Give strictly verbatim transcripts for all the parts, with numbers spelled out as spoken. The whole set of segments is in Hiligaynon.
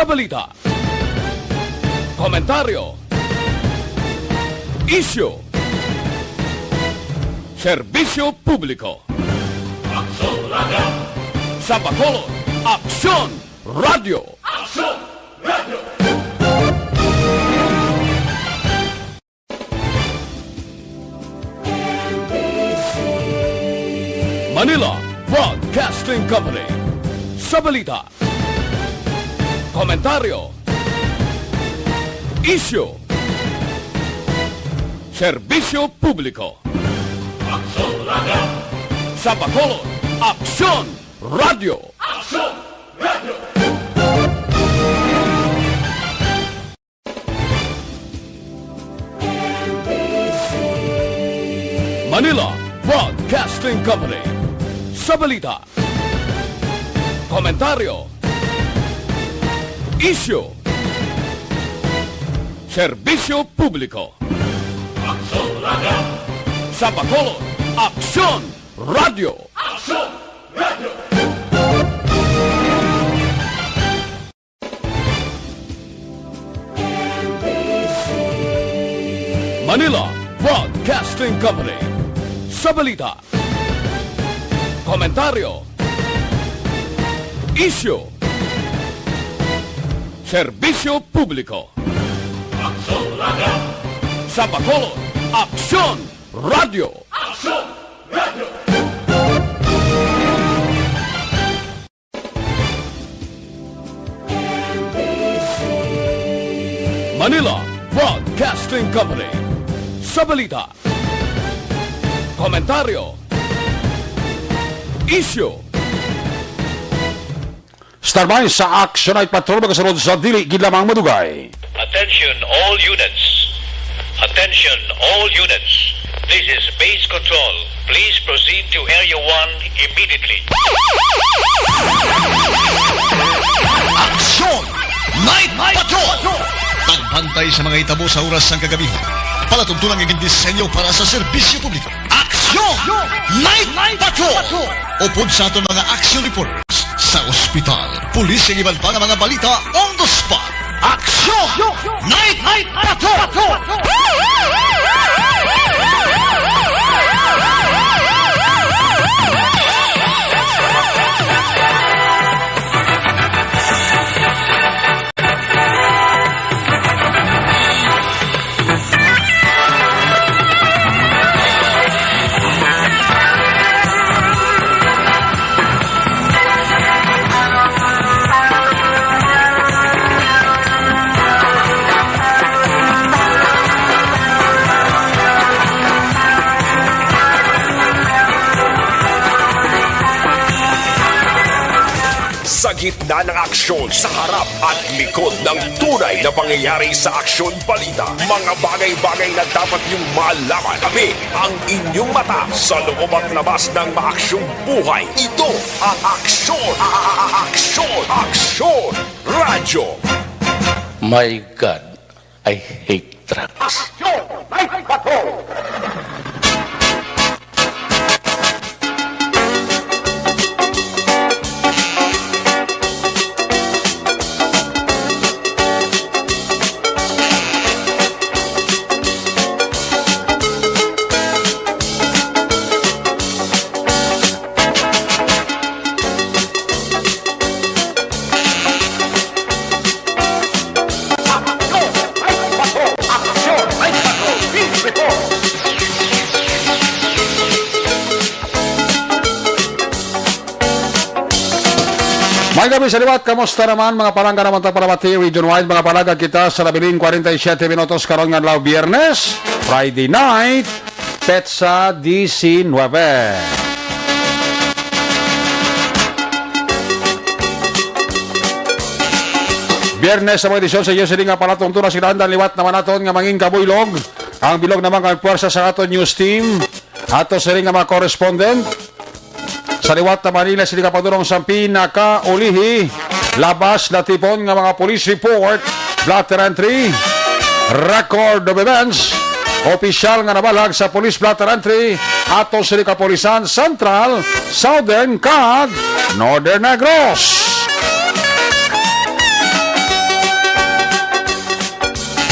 Balita. Komentaryo. Isyu. Serbisyo publiko. Aksyon Radio. Sa Bacolod, Aksyon Radio. Aksyon Radio. Manila Broadcasting Company. Sa balita, komentaryo, isyu, serbisyo publiko. Aksyon Radio. Sa Bacolod, Aksyon Radio. Aksyon Radio. Manila Broadcasting Company. Sa balita, komentaryo, isyu, serbisyo publiko. Aksyon Radio. Sa Bacolod, Aksyon Radio. Aksyon Radio. Manila Broadcasting Company. Sa balita, komentaryo, isyu, serbisyo publiko. Aksyon Radio. Sa Bacolod, Aksyon Radio. Aksyon Radio. Manila Broadcasting Company. Sa balita, komentaryo, isyu. Standby sa Action Night Patrol, magasunod sa dili gid lamang madugay. Attention all units. Attention all units. This is Base Control. Please proceed to Area one immediately. Aksyon! Night Patrol! Pagbantay sa mga hitabo sa oras sang kagabihan. Palatuntunan nga gindisenyo para sa serbisyo publiko. Aksyon! Night Patrol! Upod sa aton mga action reporters sa ospital, pulis, ug iban pa nga mga balita on the spot. Aksyon! Night Patrol! Sa gitna ng aksyon, sa harap at likod ng tunay na pangyayari sa aksyon balita, mga bagay-bagay na dapat niyong malaman. Kami ang inyong mata sa loob at labas ng maaksyong buhay. Ito ang Aksyon, Aksyon, Aksyon Radyo. My God, I hate drugs. Aksyon! Night Patrol! May gabi sa liwat, kamusta naman mga palangga naman ta palabati region-wide, mga palangga kita sa nabiling forty-seven minutos karon nga adlaw, Biyernes, Friday night, petsa diecinuebe. Biyernes sa mga edisyon sa iyo, sini nga palatong tuna sila andan liwat naman naton nga mangin kabuylog. Ang bilog naman nga puwersa sa aton news team. Ato sini nga mga correspondent. Sa liwat naman nila sini nga padulong sa pinakaulihi. Labas na tipon nga mga police report, blotter entry, record of events, opisyal nga nabalag sa police blotter entry, ato sini kapulisan Central, Southern, kag Northern Negros.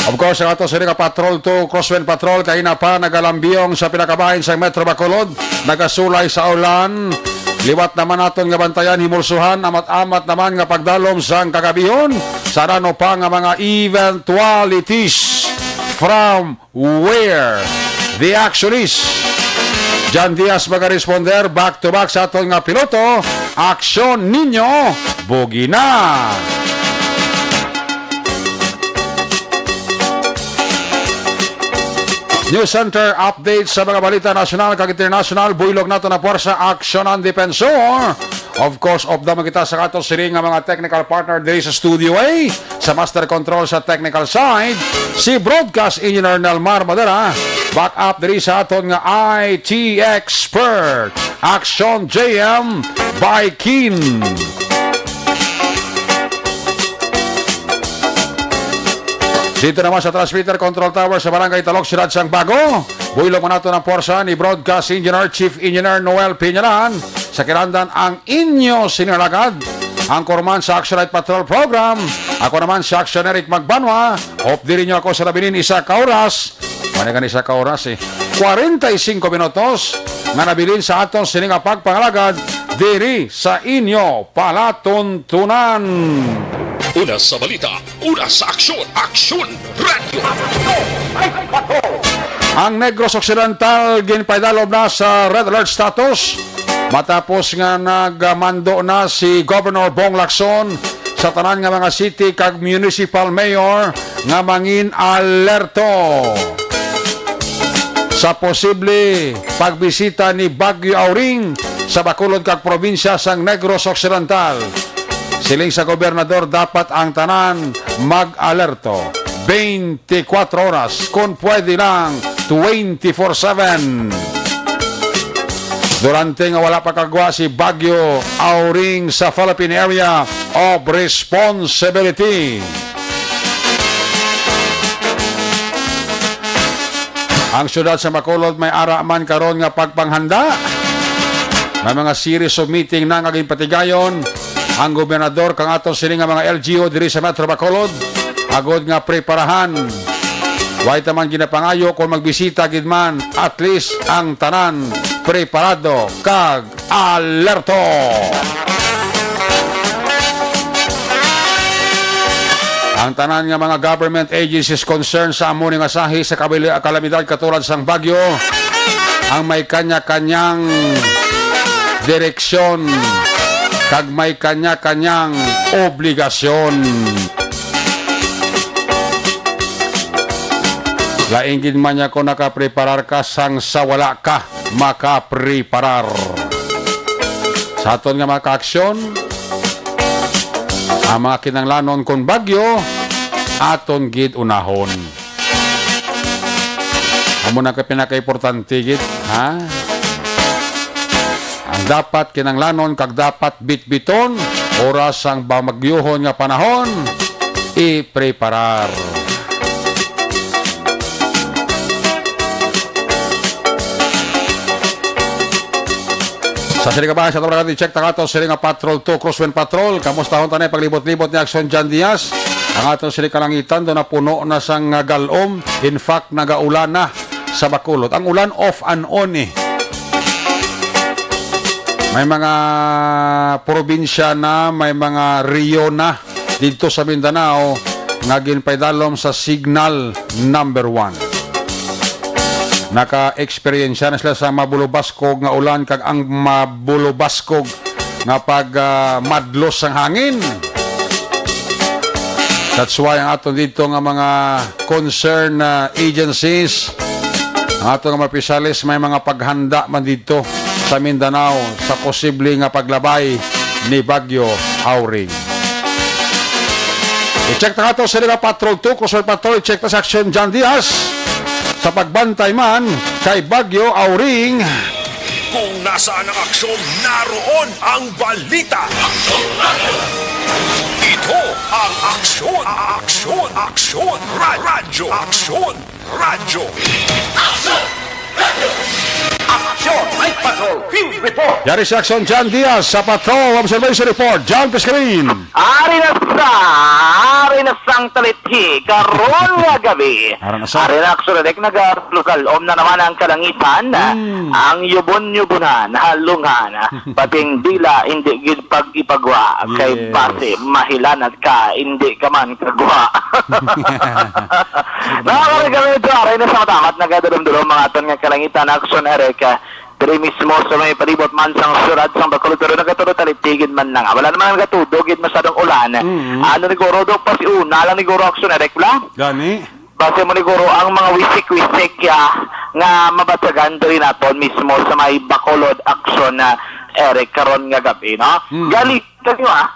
Of course, ang ato sini nga Patrol two, Crosswind Patrol, kay na pa nagalambiyong sa pinakabahin sa Metro Bacolod, nagasulay sa ulan. Liwat naman naton nga bantayan, himulsuhan, amat-amat naman nga pagdalom sang kagabihon. Sa ano pa nga mga eventualities from where the action is. John Diaz magaresponder back to back sa aton nga piloto. Aksyon ninyo, bugi na! News Center update sa mga balita nasyonal kag internasyonal. Buylog nato na puwersa, aksyon ang depensor. Of course, upda man kita sa ato sini nga mga technical partner diri sa Studio A, sa master control sa technical side, si broadcast engineer Nelmar Madera. Back up diri sa aton nga I T expert, Action J M by Kin. Dito naman sa transmitter control tower sa Barangay Talok, Siyudad sang Bago, buylog man nato ang puwersa ni broadcast engineer, Chief Engineer Noel Piñaran. Sa kinahanglan ang inyo sini nga alagad, anchorman sa Action Night Patrol Program. Ako naman si Action Eric Magbanwa. Updi ninyo ako sa nabilin isa ka oras. Mani gani isa ka oras, eh. Kwarenta y singko minutos nga nabilin sa aton sini nga pagpangalagad diri sa inyo palatuntunan. Una sa balita, una sa aksyon, Aksyon Radyo. Ang Negros Occidental ginpaidalom na sa red alert status matapos nga nagmando na si Governor Bong Lacson sa tanan nga mga city kag municipal mayor nga mangin alerto sa posible pagbisita ni Bagyo Auring sa Bacolod kag probinsya sang Negros Occidental. Siling sa gobernador, dapat ang tanan mag-alerto twenty-four oras, kung pwede lang, twenty-four seven. Durante nga wala pa kagwa si Bagyo Auring sa Philippine Area of Responsibility, ang siyudad sa Bacolod may ara man karon nga pagpanghanda. May mga series of meeting na nga ginpatigayon ang gobernador kang aton sini nga mga L G U diri sa Metro Bacolod, agod nga preparahan. Way ta man ginapangayo kung magbisita gid man, at least ang tanan preparado kag alerto. Ang tanan nga mga government agencies concerned sa amo ni nga sahi sa kabili-, kalamidad katulad sang bagyo, ang may kanya-kanyang direksyon kag may kanya-kanyang obligasyon. Lain gid man niya kung nakapreparar ka sang sa wala ka makapreparar. Sa aton nga mga kaaksyon, ang mga kinahanglanon kon bagyo, aton gid unahon. Amo na ka pinakaimportante gid, ha? Ang dapat kinahanglanon kag dapat bitbiton, oras sang bamagyohon nga panahon, ipreparar. Sa sini nga bahin, sa aton nga i-check ta nga ato sini nga Patrol two, Crosswind Patrol. Kamustahon ta na yung paglibot-libot ni Action John Diaz. Ang aton sini kalangitan, do na puno na sang, ah, galom. In fact, nagaulan na sa Bacolod. Ang ulan off and on, eh. May mga probinsya na, may mga rehiyon na didto sa Mindanao nga ginpaidalom sa signal number one. Naka-eksperyensya na sila sa mabulubaskog nga ulan kag ang mabulubaskog nga pag, ah, madlos sang hangin. That's why ang aton didto nga mga concern, ah, agencies, ang aton nga mga opisyales may mga paghanda man didto sa Mindanao sa posible nga paglabay ni Bagyo Auring. I-check ta nga to sa nila Patrol two, Crosswind Patrol, i-check ta sa Action John Diaz sa pagbantay man kay Bagyo Auring. Kung nasaan ang aksyon, naroon ang balita. Ito ang Aksyon, Aksyon, Aksyon, Ra-, Radyo, Aksyon, Radyo. Aksyon! Radyo! Aksyon Night Patrol Field Report. Yari si Aksyon John Diaz sa Patrol Observation Report. John Piscalin. Ari na sa, ari na sang talithi, karon nga gabi. Ara na sa. Ari na, Aksyon Eric, nagalusalom na naman ang kalangitan. Hmm. Ang yubon-yubunan, halungan, pating dila, hindi gid pag-ipagwa. Kay Yes. base, mahilanat ka, hindi ka man kagwa. Mga kami ito, aray na sa matamat, nagadulom-dulom mga aton nga kalangitan, Aksyon Eric. Diri mismo sa may palibot man sang siyudad sang Bacolod, pero nagatulog talitigid man lang. Wala naman nagatudog, gid masyadong ulan. Mm. Ano ni Goro, do pa si una lang ni Goro, Aksyon Eric, bla? Gani? Base mo ni Goro ang mga wisik-wisik, ya, nga mabatyagan diri naton mismo sa may Bacolod, Aksyon, ah, Eric, karon nga gabi, no? Mm. Gali, Kanyo, ah,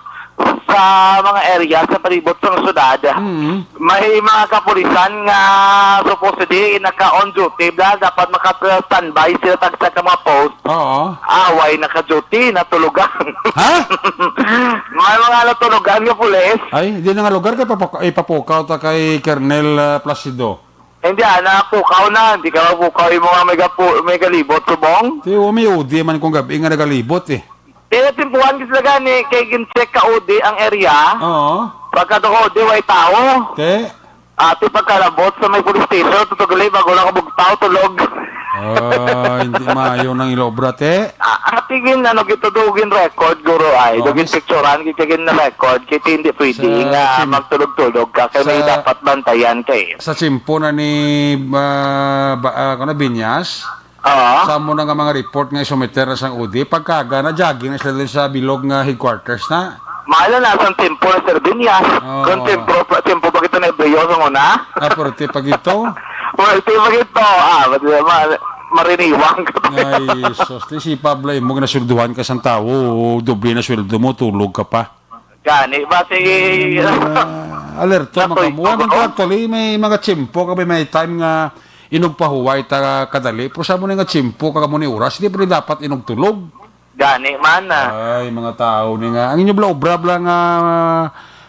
sa mga area sa palibot sang syudad, Mm. may mga kapulisan nga supposedly naka-on duty, bla, dapat maka-standby sila tagsa ka mga post. Oo. Away, naka-duty, natulogan. Ha? May mga natulogan nga pulis. Ay, di na nga lugar kay papuk-, ipapukaw ta kay Colonel, ah, Placido. Hindi, ah, napukaw na. Hindi ka mapukaw yung mga may gapu-, may galibot, subong. Di, wa, may udi man kung gabi nga nagalibot, eh. Pero timpuhan ko sila gani, kay gin-check ka udi ang area. Oo. Pagka to udi, way tao. Te? Ati pagkalabot sa may police station, tutugali, bago lang kabugtaw, tulog. Ah, hindi maayo nang ilobra, te. Ah, ati gin, ano, gitudugin record, guro, ay. Oo, Dugin mis- picturean, gin, gin na record, kay hindi pwede Sa nga chim-, magtulog-tulog ka, kay may sa dapat bantayan ka, eh. Sa tsimpo na ni, ah, ba, ah, ano, Binyas? Oo. Sa amo na nga mga report nga isumiter na sang udi, pagkaga na jogging na sila dun sa bilog nga headquarters na. Mahal na sa tempo na Sardinia. Oo. Kung tempo, tempo pa kita na Ebreyo sa una. Ah, pwerte pa gito? Pwerte pa gito. Ah, ma-, ma-, mariniwang ka. Ay, sus, di si Pablo, imo ginasulduhan ka sang tawo, doble na sweldo mo, tulog ka pa. Gani, basi Ah, alerto man Natoy kamo. Ano, ako. Actually, may mga tiyempo kami, may time nga inugpahuway ta kadali. Pero sa mo na nga tiyempo, kag mo ni oras, di pa rin dapat inugtulog. Gani man, ah. Ay, mga tao ni nga. Ang inyo bla obra bla nga,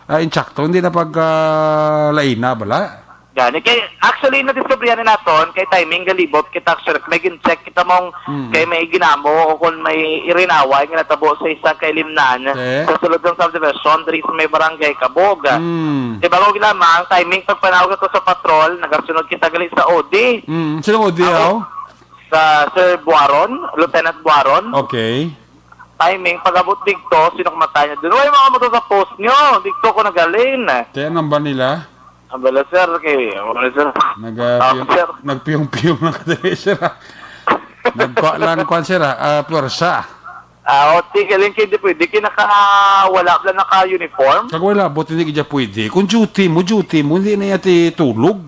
ah, insakto, hindi na pag, ah, laina, bala? Gani. Kay, actually, nadiskubrihan na naton, kay timing galibot kita, actually, may gin-check kita mong Mm. kay may ginamo o kung may irinaway nga natabo sa isang kailimnan Eh? sa sulod ng subdivision, diri sa may barangay Kabog. Mm. Di ba, kung lamang, timing pagpanawag ko sa patrol, nagasunod kita gali sa O D. Mm. Sino O D, Ako, oh? sa Sir Buaron, Lieutenant Buaron. Okay. Timing, pag-abot digto, sino kumatay niya? Doon, "Uy, mga motor sa post nyo, digto ko nagalin." Kaya nang ba nila? Ang bala, sir, kay, wala, sir. Nag, ah, Ah, piyong, sir. nagpiyong-piyong lang ka dali, sir, ah. Nagkuha lang, kuwan, sir, ah, ah, pwersa. Ah, o, ti, galing kay di pwede, kay naka, wala, wala naka-uniform. Kag wala, buti hindi ka pwede. Kung duty mo, duty mo, hindi na yati tulog.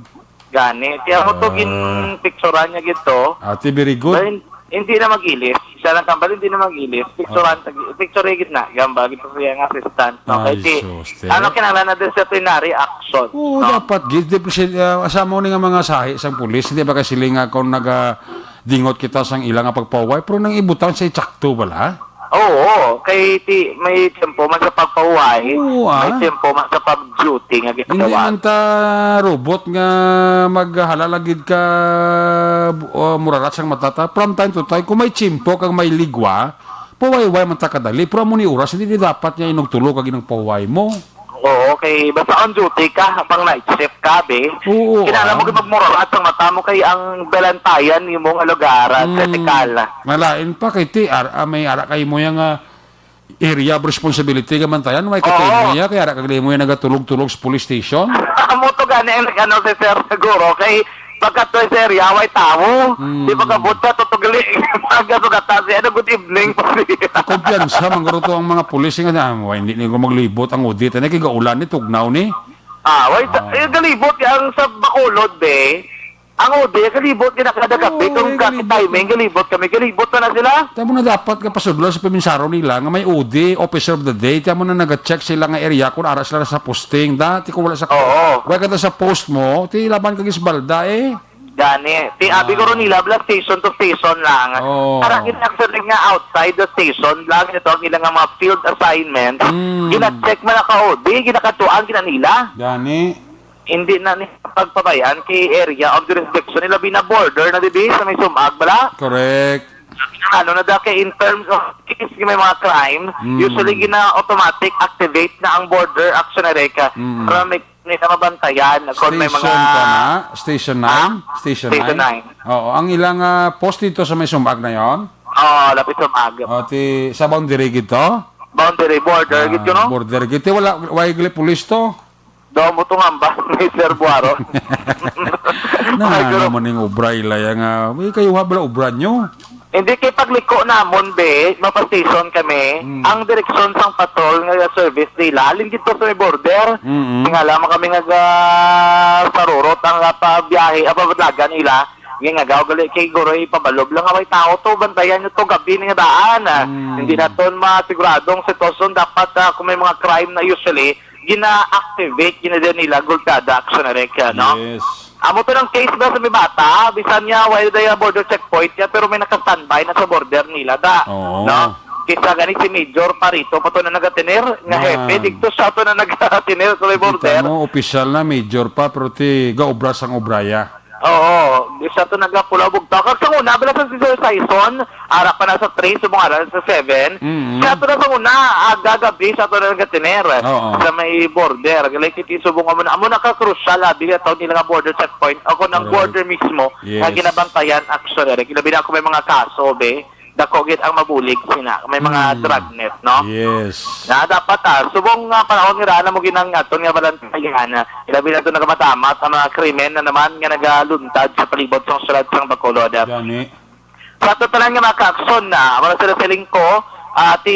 Gani. Kaya mo to Ah. gin-picturan niya gito. Ate, very good. Dahil hindi na mag-ilis. Siya lang tambal, hindi na mag-ilis. Picturan, Ah. tag-, picture gid na. Gamba, gito siya ang assistant. No? Ay, Kaya di, sus, te. ano kinahanglan na disciplinary action? Oo, No? dapat gid. Di, ah, asa mo ni nga mga sahi sang pulis, hindi ba kasi nga kung naga-, dingot kita sang ila nga pagpaway, pero nang ibutang sa itsakto bala? Oo, kay ti-, may tiyempo man sa pagpaway, Oo, may ah. tiyempo man sa pag-duty nga Hindi ginagawa. man ta robot nga maghalala gid ka, uh, murarat sang mata ta. From time to time, kung may tiyempo kag may ligwa, pawayway man ta kadali. Pero amo ni oras, hindi ni dapat nga inugtulog kag inugpaway mo. Oo, kay basta on duty ka, pang night shift ka, be. Oo, Kinahanglan mo ah. gid magmurarat ang mata mo kay ang balantayan nimo nga lugar, ah, Mm. critical. Malain pa kay ti, ar-, ah, may ara kay mo yang, ah, area of responsibility ka man tayan, may Oo. katay mo ya, kay ara kag mo yang nagatulog-tulog sa police station. Amo to gani ang nag-ano si Sir siguro, kay pagkatoy sa area, way tawo. Hmm. Di pagkabot ka, tutugali. Magasugatan siya, ano, "Good evening po siya." Sa kumpiyansa, man guro to ang mga pulis, nga, "Ah, wa, hindi ni ko maglibot ang audit. Ano, kay gaulan ni, tugnaw ni." Ah, way ta-, Ah. eh, galibot ang sa Bacolod, be. Ang audit, galibot, ginakada gabi. Oo, Kung eh, ka-, galibot. timing, galibot kami, galibot na na sila. Tamo na dapat nga pasudlo sa paminsaro nila nga may audit, officer of the day. Tamo na naga-check sila nga area kung ara sila sa posting. Dati kung wala sa, Oo. wala ka na sa post mo, ti laban ka gisbalda eh. Gani. Ti abi Ah. ko ron nila, bla, station to station lang. Oo. Para gid actually nga outside the station lang, ito ang ilang mga field assignment. Mm. Gina-check man ako, di, ginakatuan, ginanila. Gani. hindi na ni pagpabayaan kay area of jurisdiction nila, bina border na, dibi, sa may sumag bala. Correct. Ano na da kay in terms of case nga may mga crime, Mm. usually gina-automatic activate na ang border action na reka Mm. para may nila mabantayan kung may Station mga pa na? Station Ha? nine? Station Station nine? nine. Oo, ang ilang, ah, post dito sa may sumag na yon? Oo, lapit sa Mag. O, ti, sa boundary gid to? Boundary, border, Ah, gid ko, no? Border gid. Ti, wala, wala gid pulis to? Daw mo to nga ba, Mister Buaro? Na, Ay, ano guro. man ning obra, ilaya nga, may kayo ha, bala obra nyo? Hindi kay pagliko namon, be, mapastation kami. Hmm. Ang direksyon sang patrol nga service nila, halin dito sa may border. Mm-mm. Nga lamang kami nga ga-, sarurot ang, ah, pabiyahe, ah, pabadlagan nila. Nga nga, gaw gali kay guro, ipabalob lang nga may tao to, bantayan nyo to, gabi na nga daan, ah. Hmm. Hindi naton masigurado ang sitwasyon. Dapat, ah, kung may mga crime na usually, gina-activate, gina din nila, Gulkada, Action Rec, ah, no? Yes. Amo to ng case ba sa may bata, bisan niya, wala day border checkpoint niya, pero may naka-standby na sa border nila, da. Oo. No? Kisa gani si Major pa rito, pa to na nagatener, nga Na. hepe, dito siya to na nagatener sa may Kita border. mo, opisyal na, major pa, pero ti, gaobra sang obraya. Oo, isa to nagapula bugtaw. Kag sa una, bala sa Sir Saison, ara pa na sa three, subong ara sa seven. Mm. Siya to na sa una, aga gabi, siya to na nagatiner Oo. sa may border. Galay City, subong amo na, amo na ka crucial, abi, nga tawag nila nga border checkpoint. Ako ng Correct. border mismo, Yes. nga ginabantayan, actually. Labi na ako may mga kaso, be. Dako gid ang mabulig sina, may mga Mm. dragnet, no? Yes. Na dapat, ah, subong nga panahon nga raan mo ginang aton nga balantayan, ah, ilabi na to nagamatamat ang mga krimen na naman nga nagaluntad sa palibot sang syudad sang Bacolod. Gani. Sa ato tanan nga mga kaaksyon na, wala sila sa lingko, ah, ti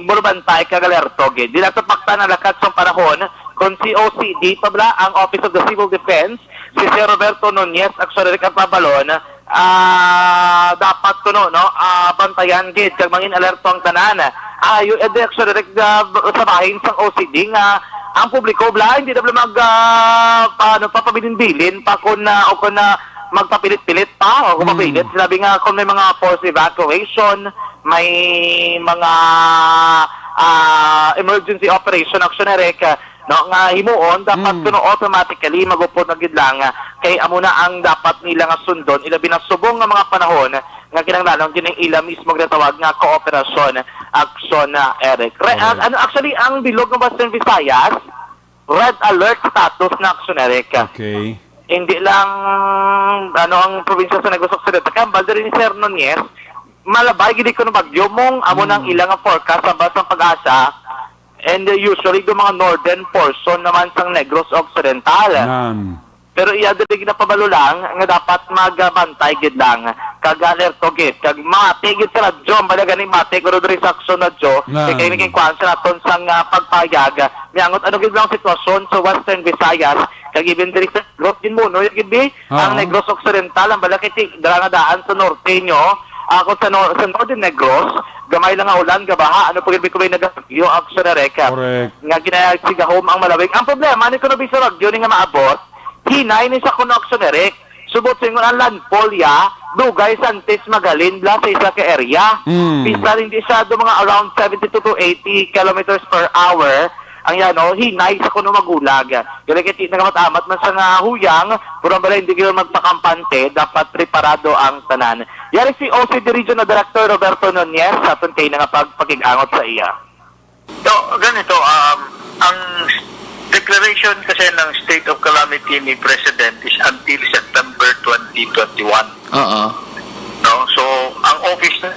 Burbantay kag alerto gid. Di nato paktan ang lakat sang panahon kung si O C D pa bala ang Office of the Civil Defense, si Sir Roberto Nunez, actually, ang pabalon, ah, dapat kuno, no, ah, bantayan gid kag mangin alerto ang tanan. Ayo, edi, actually, ah, sa bahin sang O C D nga ang publiko, bala, hindi na bala mag, ah, paano, papabilin-bilin pa kung, ah, o kung, ah, magpapilit-pilit pa o kung Hmm. mapilit. Sinabi nga kung may mga forced evacuation, may mga, ah, emergency operation, actually, no, nga himuon, dapat Mm. kuno automatically magupod na gid lang, ah, kay amo na ang dapat nila nga sundon, ilabi na subong nga mga panahon nga kinahanglanon kining ila mismo ginatawag nga kooperasyon, aksyon na, Eric. Re-, Correct. ano, actually, ang bilog ng Western Visayas, red alert status na, aksyon, Eric. Okay. Hindi lang, ano, ang probinsya sa Negros Occidental, kambal diri ni Sir Nunez, malabay gid ko ng bagyo mong amo nang Mm. ilang forecast sa Basang Pag-asa, And, uh, usually, do mga northern portion naman sang Negros Occidental. Nan. Pero iya diri ginapabalo lang nga dapat magabantay gid lang, kag alerto gid, kag mati gid sa radyo, ang bala gani mati ko diri sa Aksyon Radyo, Nan. kay kay naging kwan sa naton sang, ah, pagpayag, miangot ano gid lang sitwasyon sa Western Visayas, kag even diri sa Negros, ginmuno gid bi, Ah. ang Negros Occidental, ang bala kay ti-, dala nga daan sa norte nyo, ako sa nor-, sa Northern Negros, gamay lang nga ulan, gabaha, ano pa gid bi ko may nagagyo, Aksyon Reka. Correct. Nga ginasigahom ang malawig. Ang problema ni kuno bisan bagyo ni nga maabot, hinay ni sa kuno, Aksyon Eric. Subot sa ingon ang landfall ya, dugay sa antes magalin bla sa isa ka area. Mm. Bisan hindi siya do mga around seventy-two to eighty kilometers per hour, ang yan, no, hinay sa kuno magulag. Gali kay ti-, nagamamat-amat man sa nga huyang, pero ang balay hindi gyud magpakampante, dapat preparado ang tanan. Yari si O C D Regional Director Roberto Nunez sa aton kay nga pagpakig-angot sa iya. So, ganito, um, ang declaration kasi ng state of calamity ni President is until September twenty twenty-one. Oo. No? So, ang office na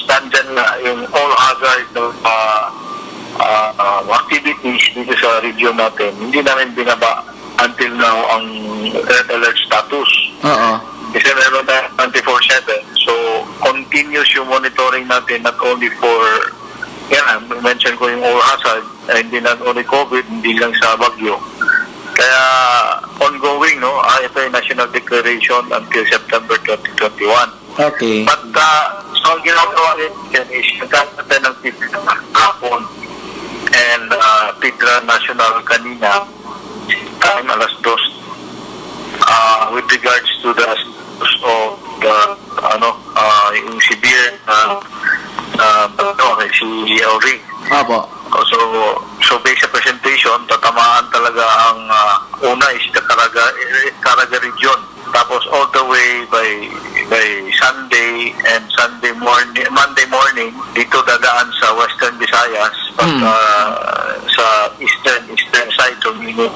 standard na yung all hazard of uh, uh, uh, activities dito sa region natin, hindi namin binaba until now ang red alert status. Oo. Kasi meron na twenty-four seven. So, continuous yung monitoring natin, not only for, yan, mention ko yung all hazard, eh, hindi not only COVID, hindi lang sa bagyo. Kaya ongoing, no? Ah, ito yung national declaration until September twenty twenty-one. Okay. But, ah, so ang ginagawa natin is nagkakaroon ng pizza kahapon and, ah, pizza national kanina, time alas dos. Ah, with regards to the status of the, ano, ah, yung severe, ah, ah, ano, si Elring. Apo. So, so based sa presentation, tatamaan talaga ang, ah, una is the Caraga, eh, Caraga region. Tapos all the way by by Sunday and Sunday morning, Monday morning, dito dadaan sa Western Visayas, pag, Mm. ah, sa eastern, eastern side, so meaning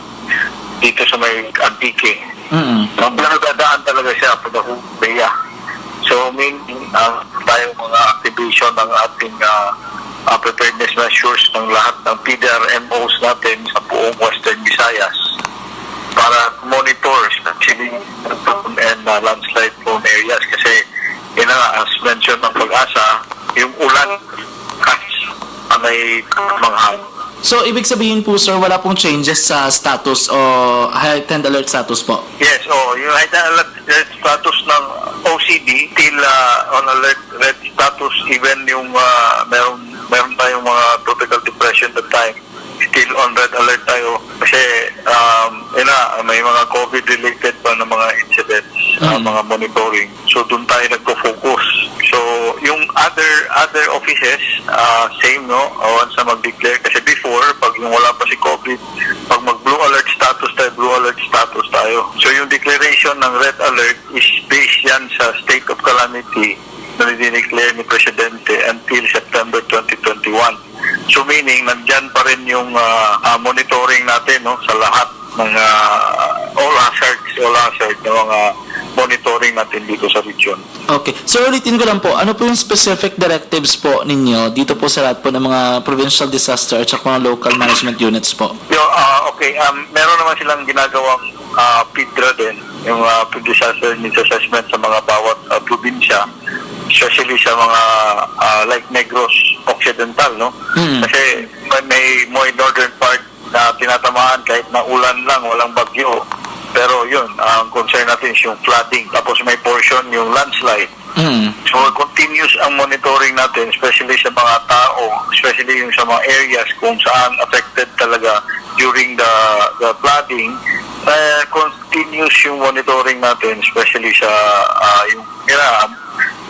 dito sa may Antique. Mm. So, pero dadaan talaga siya pag Bay. So, meaning, ah, tayo mga activation ng ating, ah, ah, preparedness measures ng lahat ng P D R M Os natin sa buong Western Visayas para monitor, especially prone and, ah, landslide prone areas. Kasi, yun na nga, as mentioned ng PAGASA, yung ulan, ah, may mga So, ibig sabihin po, sir, wala pong changes sa status o heightened alert status po? Yes, oh, yung heightened alert status ng O C D, still, ah, on alert red status, even yung, ah, meron, meron tayong mga tropical depression that time, still on red alert tayo. Kasi, um, yun na, may mga COVID-related pa na mga incidents, ah, Mm. mga monitoring. So, doon tayo nagpo-focus. So, yung other, other offices, ah, same, no? Once na mag-declare. Kasi before, pag yung wala pa si COVID, pag mag-blue alert status tayo, blue alert status tayo. So, yung declaration ng red alert is based yan sa state of calamity na dineclare ni Presidente until September twenty twenty-one. So, meaning, nandyan pa rin yung, ah, ah, monitoring natin, no, sa lahat ng, ah, all hazards, all hazard ng mga monitoring natin dito sa region. Okay. Sir, ulitin ko lang po, ano po yung specific directives po ninyo dito po sa lahat po ng mga provincial disaster at saka mga local management units po? Yo, ah, okay, um, meron naman silang ginagawang, ah, PDRA din, yung, ah, disaster needs assessment sa mga bawat, ah, probinsya, especially sa mga, ah, like Negros Occidental, no? Mm. Kasi may, may, may northern part na tinatamaan kahit na ulan lang, walang bagyo. Pero yun, ang concern natin is yung flooding. Tapos may portion yung landslide. Mm. So, continuous ang monitoring natin, especially sa mga tao, especially yung sa mga areas kung saan affected talaga during the, the flooding. Eh, continuous yung monitoring natin, especially sa, ah, yung, kaya,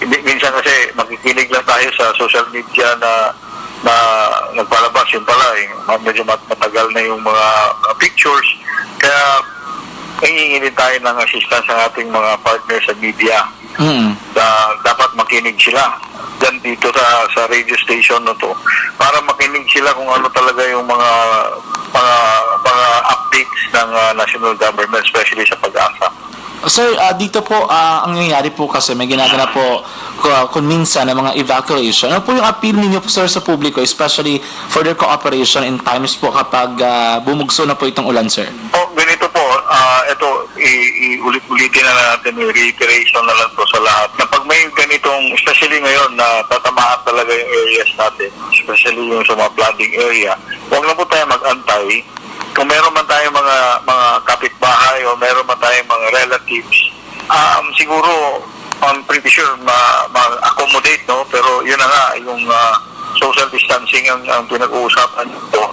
hindi, minsan kasi makikinig lang tayo sa social media na, na nagpalabas, yun pala, eh, medyo mat-, matagal na yung mga, mga pictures. Kaya, nanginginig tayo ng assistance sa ating mga partner sa media. Mm. Da-, dapat makinig sila dyan dito sa, sa radio station na to para makinig sila kung ano talaga yung mga, mga, mga updates ng, ah, national government, especially sa PAGASA. Sir, ah, dito po, ah, ang nangyayari po kasi may ginagana po ku-, kung minsan ang mga evacuation. Ano po yung appeal ninyo po, sir, sa publiko, especially for their cooperation in times po kapag, ah, bumugso na po itong ulan, sir? Oh, ganito po, ah, ito, i-, i-ulit-ulitin na lang natin, i-reiteration na lang po sa lahat. Na pag may ganitong, especially ngayon, na tatamaan talaga yung areas natin, especially yung sa mga flooding area, huwag na po tayo mag-antay. Kung meron man tayong mga, mga kapitbahay o meron man tayong mga relatives, um, siguro, I'm pretty sure ma-, ma-accommodate, no? Pero yun na nga, yung, ah, social distancing ang, ang pinag-uusapan nito.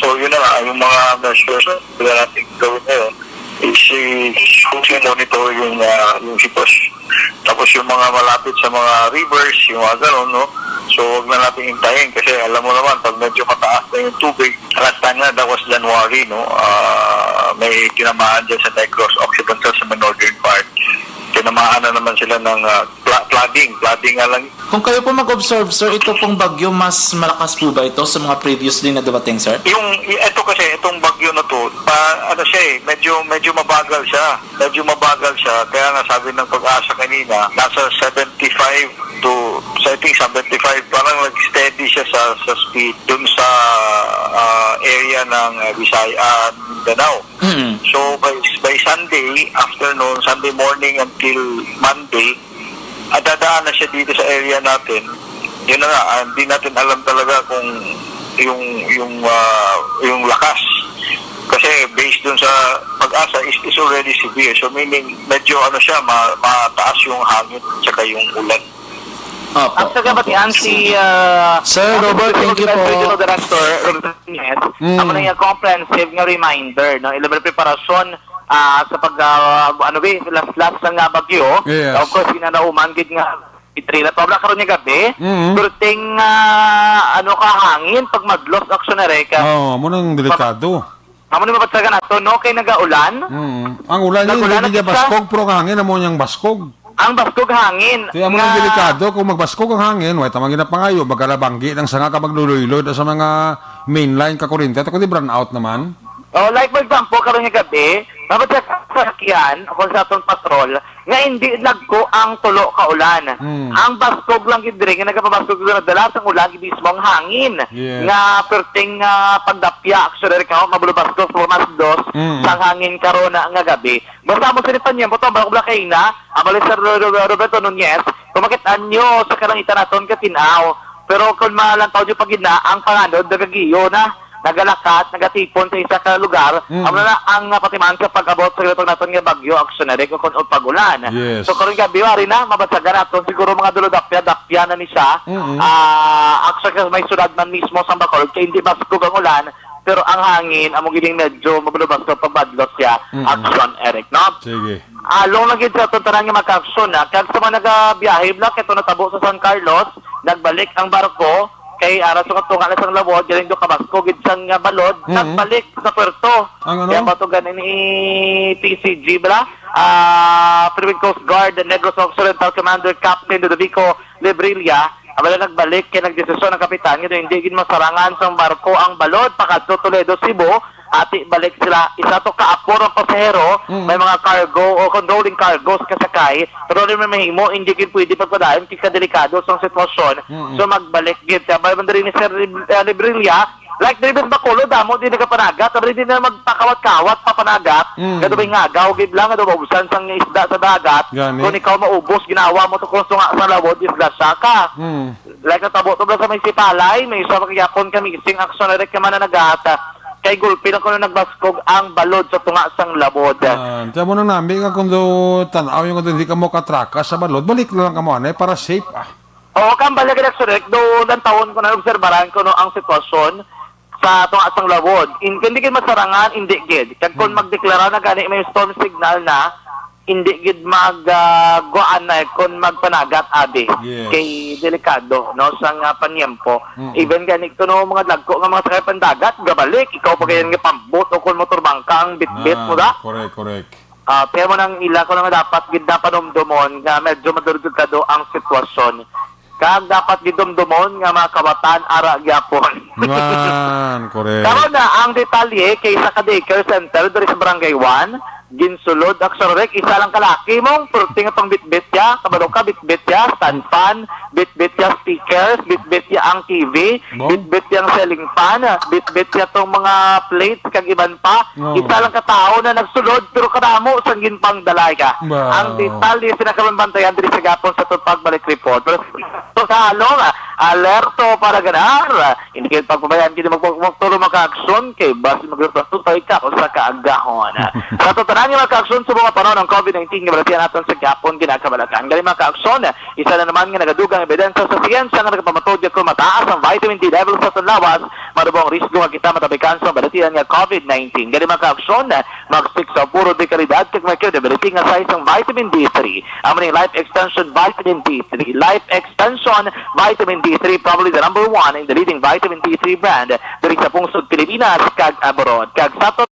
So, yun na nga, yung mga measures na natin gawin ngayon is, eh, closely monitor yung, ah, yung sitwasyon. Tapos yung mga malapit sa mga rivers, yung mga ganon, no? So, wag na natin hintayin kasi alam mo naman, pag medyo mataas na yung tubig, last time na, that was January, no? Ah, may tinamaan dyan sa Negros Occidental sa may northern part. Tinamaan na naman sila ng, ah, fla-, flooding. Flooding nga lang. Kung kayo po mag-observe, sir, ito pong bagyo, mas malakas po ba ito sa mga previously na dumating, sir? Yung, y-, ito kasi, itong bagyo na to, pa, ano siya eh, medyo, medyo mabagal siya. Medyo mabagal siya. Kaya nga sabi ng PAGASA kanina, nasa seventy-five to, so I think seventy-five, parang nag-steady siya sa, sa speed dun sa, ah, area ng, ah, Visay-, ah, Mindanao. Mm. So, by, by Sunday afternoon, Sunday morning until Monday, ah, dadaan na siya dito sa area natin. Yun na nga, ah, hindi natin alam talaga kung yung, yung, ah, yung lakas. Kasi based dun sa PAGASA, is, is already severe. So, meaning, medyo ano siya, ma-, mataas yung hangin tsaka yung ulan. Opo. Ang sa kabatian, si, ah, Sir ang Robert, thank you po. Regional Director, Robert Martinez, Mm. amo na yung comprehensive nga reminder, no? Ilabi na preparasyon, ah, sa pag, ah, ano ba, last, last na nga bagyo. Yes. Of course, ginanauman gid nga itrila. Pabra karon nga gabi, Mm. perting, ah, ano ka, hangin, pag madlos, aksyon na reka. Oo, amo nang delikado. Amo ni mabatyagan nato, no? Kay nagaulan. Mm. Ang ulan niya, Nagaulan hindi na niya kita. baskog, pero ang hangin, amo niyang baskog. Ang baskog hangin Kaya mo nga nang delikado kung magbaskog ang hangin, way tamang ginapangayo, magkalabanggi ng sanga ka magluluy-luy sa mga mainline ka kuryente. Ato kundi brownout naman. Oh, like for example, karon nga gabi, mabatyagan sa sakyan, o kung sa atong patrol, nga hindi lagko ang tulo ka ulan. Mm. Ang baskog lang gid diri nga nagapabaskog sa nadala sang ulan gid mismo ang hangin Yes. nga perting, ah, pagdapya, actually, ka mabulo baskog sa mas dos Mm. sang hangin karon na nga gabi. Basta mo sini panyempo to, bako bla kay na, abali Sir Ro-, Ro-, Roberto Nunez, kung makit-an nyo sa kalangitan naton katin-aw. Pero kung malantaw nyo pag na, ang panganod nagagiyo na, nagalakat, nagatipon sa isa ka lugar, Mm. amo na ang, ah, patimaan sa pag-abot sa ginatawag naton nga bagyo, aksyon na rin kung, kung pag-ulan. Yes. So, karong gabi, wari na, mabatyagan naton siguro mga dulo dapya-dapya na ni siya. Mm-mm. Ah, aksyon ka may syudad man mismo sa Bacolod, kay hindi baskog ang ulan, pero ang hangin, amo gining medyo mabulubas sa pagbadlot siya, Mm-mm. aksyon, Eric, no? Sige. Along lang gid sa atong tanan nga makaaksyon, ah. Kag sa mga nagabiyahe, bla, kay ito natabo sa San Carlos, nagbalik ang barko, kay ara sa tunga na sang Lawod, galing do kabasko gid sang, ah, balod, Mm. nagbalik sa puerto. Ang ano? Kaya ba to ganin ni T C G, bla? Ah, Philippine Coast Guard, Negros Occidental Commander Captain Ludovico Lebrilla, abala nagbalik kay nagdesisyon ang kapitan nga hindi gid masarangan sang barko ang balod pakadto Toledo, Cebu, ati balik sila. Isa to ka apor ang pasahero, Mm. may mga cargo o controlling cargo sa kasakay, pero ano may mahimo, hindi gid pwede pagpadayon kay kadelikado sang sitwasyon. Mm-mm. So magbalik gid. Kaya ba man diri ni Sir Lib-, eh, Lebrilla, like diri sa Bacolod, damo din nagapanagat, pero hindi na magpakawat-kawat papanagat. Mm. Nga daw may ngagaw gid lang, nga daw maubsan sang isda sa dagat. Gani. Kung ikaw maubos, ginawa mo to kung sunga sa Lawod, isda siya ka. Mm. Like, natabo to ba sa may Sipalay, may isa pa kagihapon ka missing action na rin ka mananagat. Kay gulpi lang kuno nagbaskog ang balod sa tunga sang Lawod. Ah, tiyan mo nang nami nga kung do tanaw yung hindi ka mo katraka sa balod, balik na lang ka mo, anay, para safe, ah. Oo, kambal na gid, action, Rick. Do, nantawon ko na obserbaran kuno ang sitwasyon sa tunga sang Lawod. In, hindi gid masarangan, hindi gid. Kag kung Hmm. magdeklara na gani may storm signal na, hindi gid mag, ah, guaan na kon magpanagat, abi. Yes. Kay delikado, no, sa nga panyempo. Mm-mm. Even gani kuno mga dagko nga mga sakay pandagat, gabalik, ikaw pa gayon nga pambot o kon motorbangka ang bitbit Ah, mo da. correct, correct. Ah, kaya mo nang ila ko nga dapat gid na panumdumon nga medyo madurugado ang sitwasyon. Kag dapat gid dumdumon nga mga kawatan ara gyapon. Man, correct. Karon na ang detalye kay sa ka daycare center diri sa Barangay One, ginsulod, action, Rick, isa lang kalaki mong perting atong bitbit ya, kabalo ka, bitbit ya, stand fan, bitbit ya speakers, bitbit ya ang T V, Bong? bitbit ya ang ceiling fan, bitbit ya tong mga plates kag iban pa. Oo. Isa lang ka tawo na nagsulod, pero kadamo sang ginpangdalay ka. Wow. Ang detalye sa nakabantayan diri sa gapon sa atong pagbalik report. Pero sa halong, ah, alerto para ganar. Hindi kayo pagpabayaan, hindi magpagmuktulo makaaksyon kay basi magresulta ikaw sa kaagahon. Sa totonan nga makaaksyon sa mga panahon ng covid nineteen nga balatian naton sa gapon ginakabalakan. Galing makaaksyon, isa na naman nga nagadugang ebidensya sa siyensya nga nagpamatod nga kung mataas ang vitamin D level sa aton lawas, madamo ang risgo nga kita matabikan sa balatian nga covid nineteen. Galing makaaksyon, mag-stick sa puro de kalidad kag may credibility nga size sang vitamin D three. Amo ni Life Extension Vitamin D three. Life Extension Vitamin D three, probably the number one in the leading vitamin D three brand diri sa pungsod Pilipinas kag abroad. Kag sa to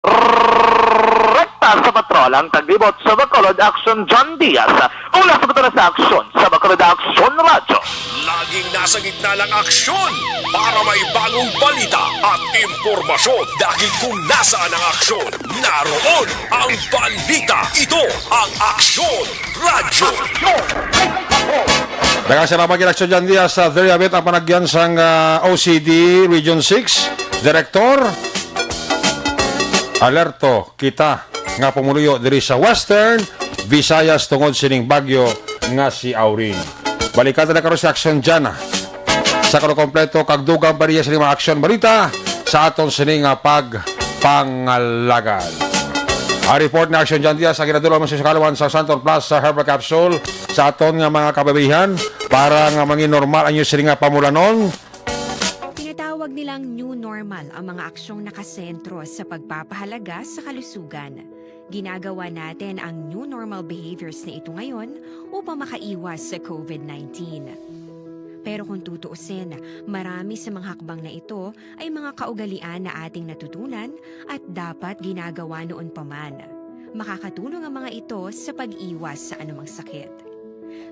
Rekta sa patrol ang taglibot sa Bacolod Action, John Diaz. Mula sa Bacolod sa Action, sa Bacolod Action Radyo. Laging nasa gitna ng aksyon para may bagong balita at impormasyon. Dahil kung nasaan ang aksyon, naroon ang balita. Ito ang Aksyon Radyo. Daghang salamat gid, Action John Diaz, sa Deriabit, ang panagyan sang, ah, O C D Region six. Director, alerto kita. nga pumuluyo diri sa Western Visayas tungod sining bagyo nga si Aurin. Balikan ta na karon si Aksyon Jana sa kalukompleto kag dugang pa niya sining mga aksyon balita sa aton sini nga pagpangalagad. Ang report ni Aksyon Jan Diaz, ang ginadulong mo sa kalawan sa Santon Plus sa Herbal Capsule sa aton nga mga kababayan para nga mangin normal ang inyo sini nga pamulanon. Tinatawag nilang new normal ang mga aksyong nakasentro sa pagpapahalaga sa kalusugan. Ginagawa natin ang new normal behaviors na ito ngayon upang makaiwas sa COVID nineteen. Pero kung tutuusin, marami sa mga hakbang na ito ay mga kaugalian na ating natutunan at dapat ginagawa noon pa man. Makakatulong ang mga ito sa pag-iwas sa anumang sakit.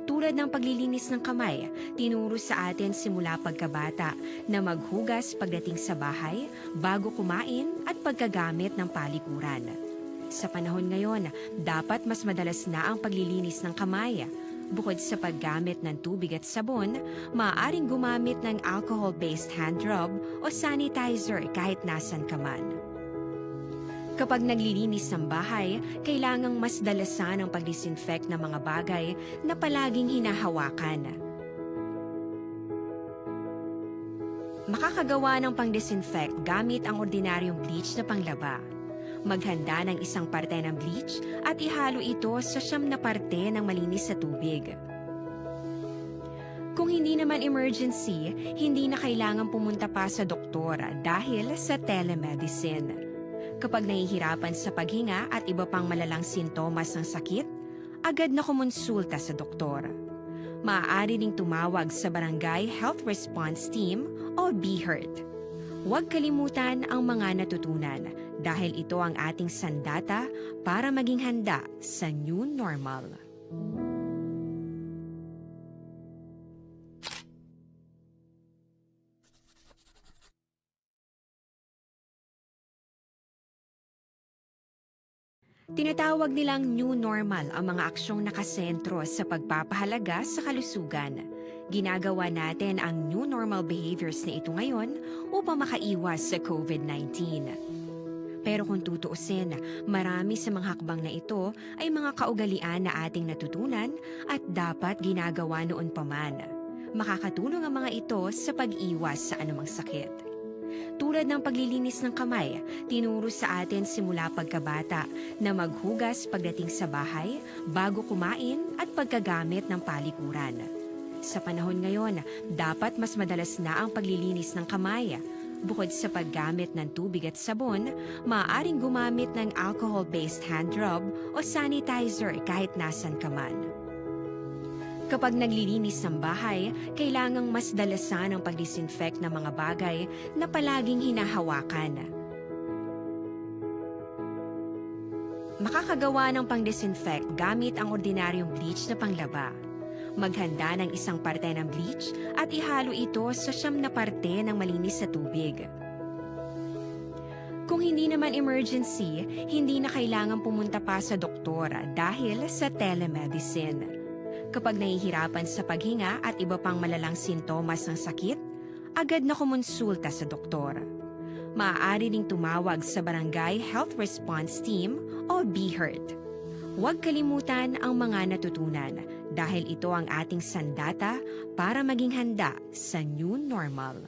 Tulad ng paglilinis ng kamay, tinuro sa atin simula pagkabata na maghugas pagdating sa bahay, bago kumain at pagkagamit ng palikuran. Sa panahon ngayon, dapat mas madalas na ang paglilinis ng kamay. Bukod sa paggamit ng tubig at sabon, maaaring gumamit ng alcohol-based hand rub o sanitizer kahit nasan ka man. Kapag naglilinis ng bahay, kailangang mas dalasan ang pag-disinfect ng mga bagay na palaging hinahawakan. Makakagawa ng pang-disinfect gamit ang ordinaryong bleach na panglaba. Maghanda ng isang parte ng bleach at ihalo ito sa siyam na parte ng malinis na tubig. Kung hindi naman emergency, hindi na kailangan pumunta pa sa doktor dahil sa telemedicine. Kapag nahihirapan sa paghinga at iba pang malalang sintomas ng sakit, agad na kumonsulta sa doktor. Maaari ding tumawag sa Barangay Health Response Team o BHERT. Huwag kalimutan ang mga natutunan dahil ito ang ating sandata para maging handa sa new normal. Tinatawag nilang new normal ang mga aksyong nakasentro sa pagpapahalaga sa kalusugan. Ginagawa natin ang new normal behaviors na ito ngayon upang makaiwas sa COVID nineteen. Pero kung tutuusin, marami sa mga hakbang na ito ay mga kaugalian na ating natutunan at dapat ginagawa noon pa man. Makakatulong ang mga ito sa pag-iwas sa anumang sakit. Tulad ng paglilinis ng kamay, tinuro sa atin simula pagkabata na maghugas pagdating sa bahay, bago kumain at pagkagamit ng palikuran. Sa panahon ngayon, dapat mas madalas na ang paglilinis ng kamay. Bukod sa paggamit ng tubig at sabon, maaaring gumamit ng alcohol-based hand rub o sanitizer kahit nasan ka man. Kapag naglilinis ng bahay, kailangang mas dalasan ang pag-disinfect ng mga bagay na palaging hinahawakan. Makakagawa ng pang-disinfect gamit ang ordinaryong bleach na panglaba. Maghanda ng isang parte ng bleach at ihalo ito sa siyam na parte ng malinis na tubig. Kung hindi naman emergency, hindi na kailangan pumunta pa sa doktor dahil sa telemedicine. Kapag nahihirapan sa paghinga at iba pang malalang sintomas ng sakit, agad na kumonsulta sa doktor. Maaari ding tumawag sa Barangay Health Response Team o BHERT. Huwag kalimutan ang mga natutunan dahil ito ang ating sandata para maging handa sa new normal.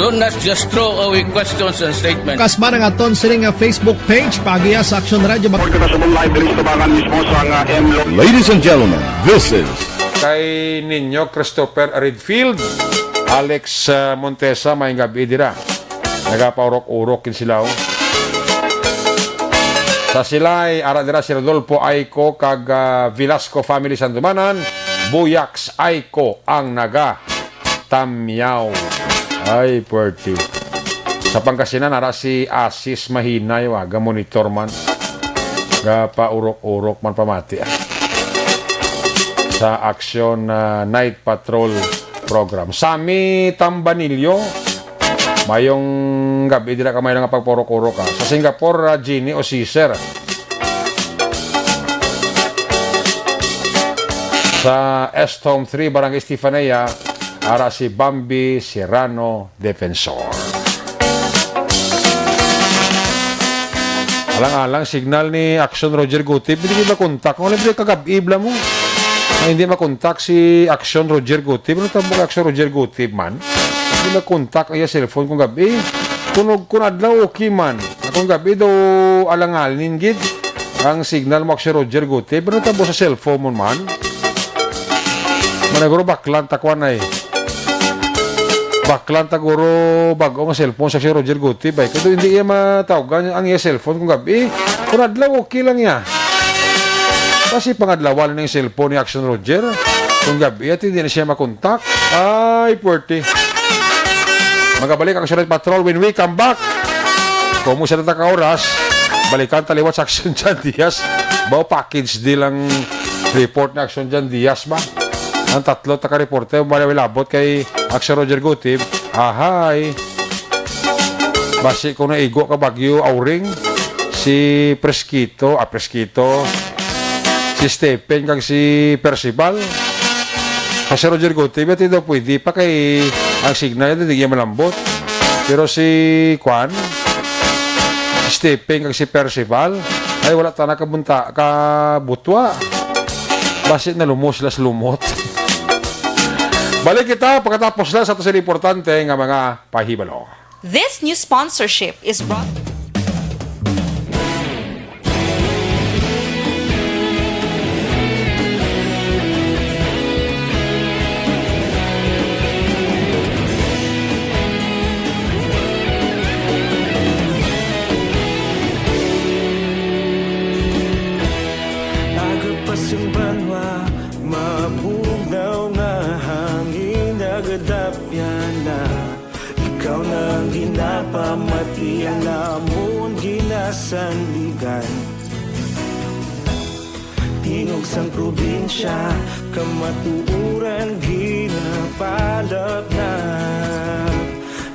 Do not just throw away questions and statements. Kasman ang aton sini nga Facebook page, paagiha sa Action Radio. Report kita sa live diri sa Tubangan mismo sa nga M Lo- Ladies and gentlemen, this is Kay ninyo, Christopher Redfield, Alex, uh, Montesa, may gabi dira. Nagapaurok-urok yun sila, oh. Sa silay, ara dira si Rodolfo Aiko kag, ah, Velasco family Sandumanan, Buyaks Aiko ang naga tamyaw. Ay, pwerte. Sa Pangasinan, ara si Asis Mahinay, wa, ga-monitor man. Gapaurok-urok man pamati, ah. Sa Action, ah, Night Patrol Program. Sammy Tambanillo, mayong gabi, dira ka may nga pagpaurok-urok, ah. Sa Singapore, ah, Jeannie o Caesar. sa Estom three, Barangay Estefanía, ara si Bambi Serrano Defensor. Alang-alang signal ni Action Roger Gutib, hindi kita makontak. Kung alam mo, kagab-i bala mo. Ay, hindi makontak si Action Roger Gutib. Ano tawag kay Action Roger Gutib man? Hindi makontak ang iya cellphone kung gab-i. Kung, kung adlaw, okay man. Kung gab-i daw, alanganin gid ang signal mo, Action Roger Gutib. Ano tabo sa cellphone mo man? Managuro baklan ta kuan ay. Baklan ta guro bag-o nga cellphone sa si Roger Gutib ay. Kaya hindi iya matawgan ang iya cellphone kung gab-i. Kung adlaw, okay lang iya. Kasi pangadlawan na yung cellphone ni Action Roger. Kung gab-i at hindi na siya makontak. Ay, puwerte. Magabalik ang Sunod Patrol when we come back. Kung mo sa ka oras, balikan ta liwat sa Action Jan Diaz. Bao package deal ang report ni Action Jan Diaz ba? Ang tatlo taka reporter, wala, wala abot kay Action Roger Gutib. Ahay. Basi kung naigo ka Bagyo Auring, si Preskito, ah, Preskito, si Stephen, kag si Percival. Kasi Roger Gutib, ito daw pwede pa kay ang signal, ito di malambot. Pero si, kwan, si Stephen, kag si Percival, ay wala ta na kabunta, kabutwa. Basi nalumos sila sa lumot. Balik kita pagkatapos na sa ato sa importante nga mga pahibalo. This news sponsorship is brought Aga pa sing banwa, mabugnaw nga hangin nagadapyan na. Ikaw na ang ginapamati, ang amon ginasandigan. Tingog sang probinsya, kamatuoran ginapalapnap.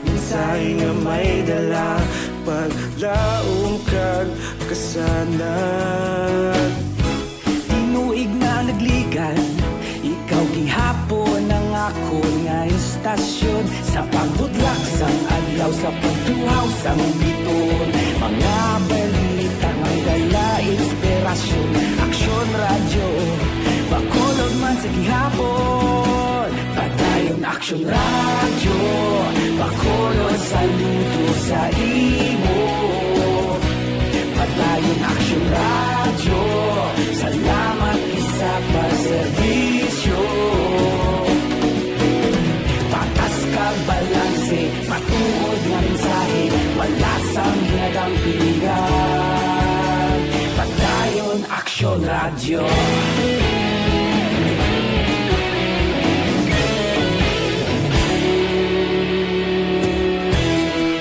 Mensahe nga may dala, paglaom kag kasanag. Tinuig na nagligan, ikaw gihapon ang akon nga istasyon. Sa pagbutlak sang adlaw, sa pagtuhaw sang biton, mga balita may dala inspirasyon. Aksyon Radyo, Bacolod man sa gihapon. Padayon Aksyon Radyo, Bacolod, saludo sa imo. Padayon Aksyon Radyo, salamat gid sa pagserbisyo. Patas kag balanse, matuod nga mensahe, wala sang ginadampigan. Padayon Aksyon Radyo.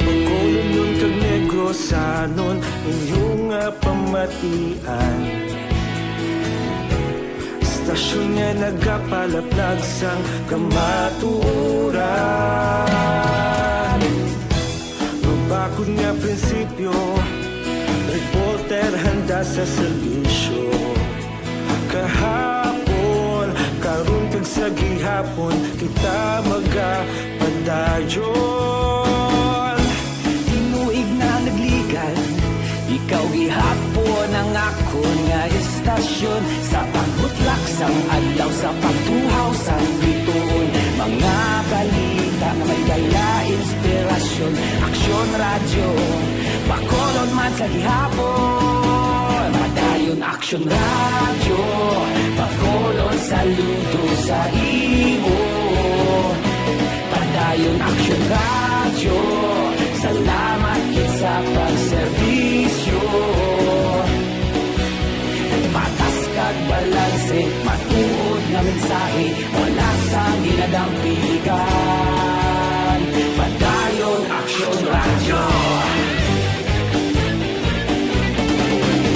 Bacolodnon kag Negrosanon, inyo nga pamatian. Istasyon nga nagapalaplag sang kamatuoran. Mabakod nga prinsipyo, reporter handa sa serbisyo. Kahapon, karon kag sa gihapon, kita magapadayon. Tinuig na nagligan, ikaw gihapon ang akon nga istasyon. Sa pagbutlak sang adlaw, sa pagtuhaw sang bituon, mga balita nga may dala inspirasyon. Aksyon Radyo, Bacolod man sa gihapon. Padayon Aksyon Radyo, Bacolod, saludo sa imo. Padayon Aksyon Radyo, salamat gid sa pagserbisyo. Patas kag balanse, matuod nga mensahe, wala sang ginadampigan. Padayon Aksyon Radyo.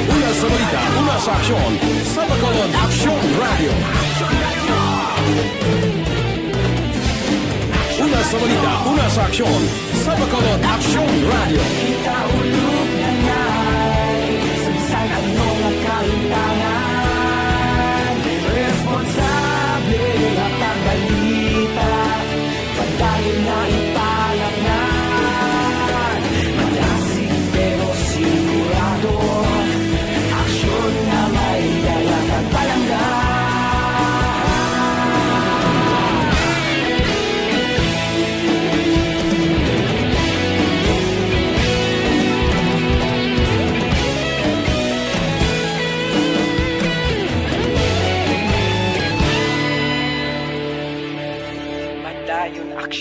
Una sa balita, una sa aksyon, sa Bacolod Aksyon Radyo. Una sa balita, una sa aksyon, sa Bacolod Aksyon Radyo. Kita ulog na nay, sa bisan ano nga kalimtangan, responsable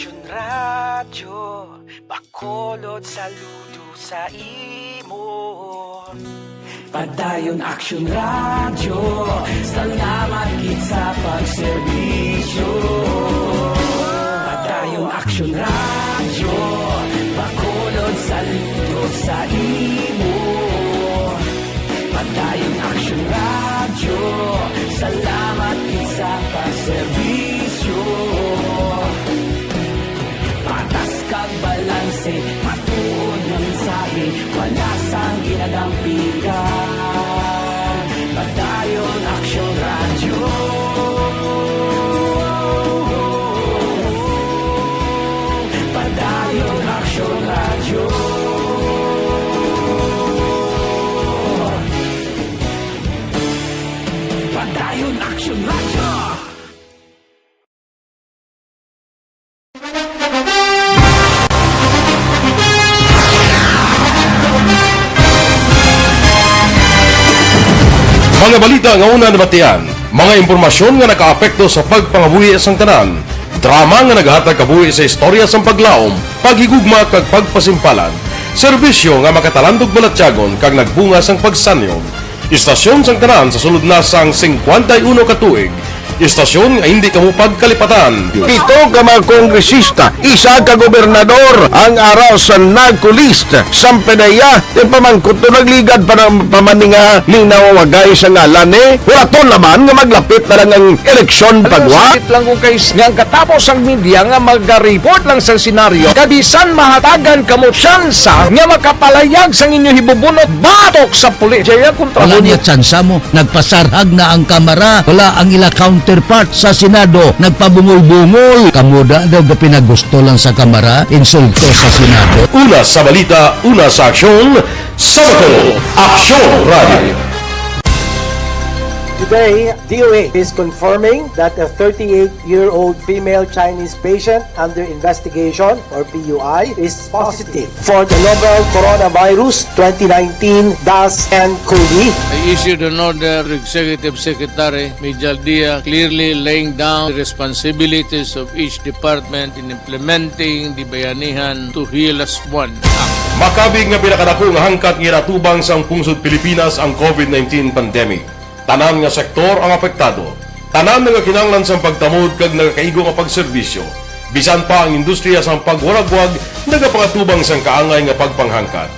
Radyo Bacolod, saludo sa imo. Padayon Aksyon Radyo, salamat gid sa pagserbisyo. Padayon Aksyon Radyo, Bacolod, saludo sa imo. Padayon Aksyon Radyo, salamat gid sa pagserbisyo. Patas kag balanse, matuod nga mensahe, wala sang ginadampigan. Padayon Aksyon Radyo. Padayon Aksyon Radyo. Padayon Aksyon Radyo. Mga balita nga una nabatian, mga impormasyon nga nakaapekto sa pagpangabuhi sang tanan, drama nga nagahatag kabuhi sa istorya sang paglaom, paghigugma kag pagpasimpalan, serbisyo nga makatalandog balatyagon kag nagbunga sang pagsanyog. Istasyon sang tanan sa sulod na sang singkwenta y uno ka tuig. Istasyon nga hindi kamo pagkalipatan. Pito ka mga kongresista, isa ka gobernador ang ara sa NAGCO list. Sang P D E A, ti pamangkot to nagligad pa ng pamaninga ni nawawagay sa ngalan ni. Huraton naman nga maglapit na lang ang eleksyon pagwa. Sakit lang kung kay nga ang katapos ang media nga magariport lang sa senaryo, kabisan mahatagan kamo tsansa nga makapalayag sang inyo hibubunot batok sa pulis. Jaya kontra Wala mo niya niya. Tsansa mo. Nagpasarhag na ang Kamara. Wala ang ila counterpart sa Senado. Nagpabungol-bungol. Kamo da daw gapinagusto lang sa Kamara. Insulto sa Senado. Una sa balita, una sa aksyon, sa Bacolod, Aksyon Radio. Today, D O H is confirming that a thirty-eight-year-old female Chinese patient under investigation, or P U I, is positive for the novel coronavirus twenty nineteen dash N COVID. I issued an order to Executive Secretary Mijal Dia, clearly laying down the responsibilities of each department in implementing the Bayanihan to Heal Us One Act. Makabig nga pinakadako nga hangkat nga ginatubang sang pungsod Pilipinas ang COVID nineteen pandemic. Tanan nga sektor ang apektado. Tanan nagakinahanglan sang pagtamod kag nagakaigo nga pagserbisyo. Bisan pa ang industriya sang pagwaragwag nagapangatubang sang kaangay nga pagpanghangkat.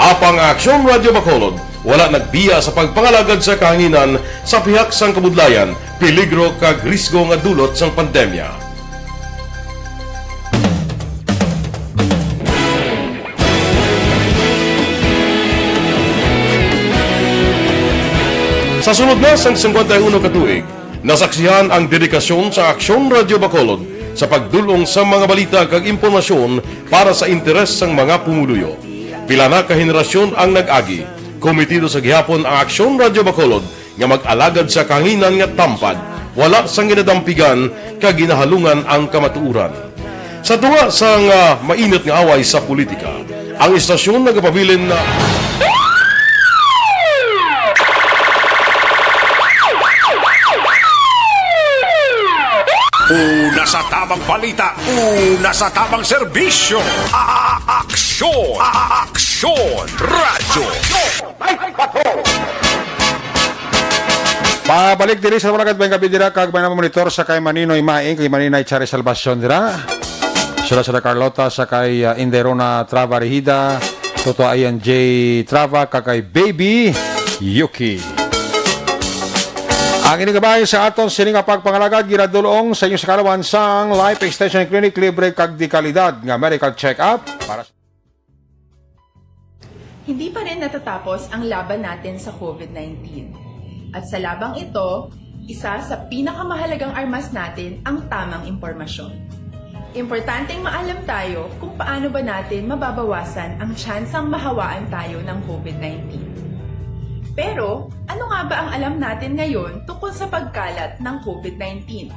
Apang ang Aksyon Radio Bacolod wala nagbiya sa pagpangalagad sa kahanginan sa pihak sang kabudlayan, peligro kag risgo nga dulot sang pandemya. Sa sulod na sang singkwenta y uno ka tuig, nasaksihan ang dedikasyon sa Aksyon Radio Bacolod sa pagdul-ong sa mga balita kag impormasyon para sa interes sang mga pumuluyo. Pila na ka henerasyon ang nag-agi, kometido sa gihapon ang Aksyon Radio Bacolod nga mag-alagad sa kahanginan nga tampad, wala sang ginadampigan kag ginahalungan ang kamatuoran. Sa tunga sang, ah, mainit nga away sa politika, ang istasyon nagapabilin na Una sa tamang balita, una sa tamang serbisyo. A-, a-, aksyon, a-, a-, aksyon, radyo. Pabalik diri sa Malagad Bayang Gabi dira kag may monitor sa kay Maninoy Maing, kay Maninay Chari Salvacion dira. Sila sila Carlota sa kay, ah, Inderona Trava Rehida, Toto Ayan J Trava, kag kay Baby Yuki. Ang ini gabay sa aton sini nga pagpangalagad ginadulong sa inyo sa kalawan sang Life Extension Clinic, libre kag de kalidad nga medical check-up para sa Hindi pa rin natatapos ang laban natin sa COVID nineteen. At sa labang ito, isa sa pinakamahalagang armas natin ang tamang impormasyon. Importanteng maalam tayo kung paano ba natin mababawasan ang tsansang mahawaan tayo ng COVID nineteen. Pero, ano nga ba ang alam natin ngayon tungkol sa pagkalat ng COVID nineteen?